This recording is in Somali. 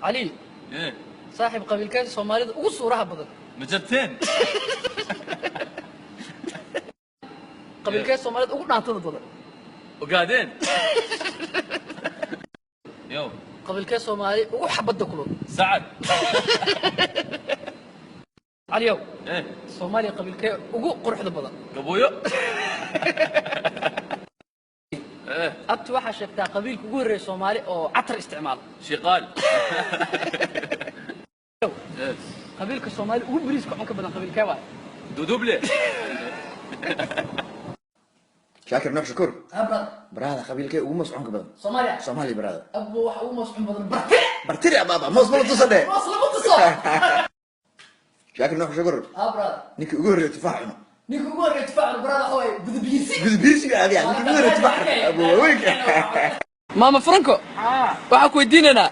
Cali. Eh. Saaxiib, qabiilkee Soomaalida ugu suuraha badan? Majarteen. Qabiilkee Soomaalida ugu dhaantada badan? Ogaadeen yo. Qabiilkee Soomaali ugu xabadda kulul? Sacad. Caliyow. Eh. Soomaaliya qabiilkee ugu quruxda badan? Gaboyo. Eh. Abti, waxaa sheegtaa qabiilka ugu horreeya Soomaali oo catar isticmaala. Shiqaal. Eh. Qabiilka Soomaali ugu bariiska cunka badan qabiilkee waay? Duduble. Shaakir Nuux Shakuur. Abra. Brother, qabiilkee ugu moos cunka badan? Soomaaliya. Soomaaliya, brother. Abbo, waxa ugu moos cun badan Bartire. Bartiri abaaba moos mala tusadhe. Moos lama tuso. Shaakir Nuux Shakuur. Abra. Ninkii ugu horreeya tufaax cuno? Ninka ugu horreeya tufaax, brother, waxa waaye Gudabiirsi. Gudbiirsiga adiga, ninkii ugu horreeya tufaax cuno, abo waaweynka. Maama Franco, waxaan ku weydiinaynaa.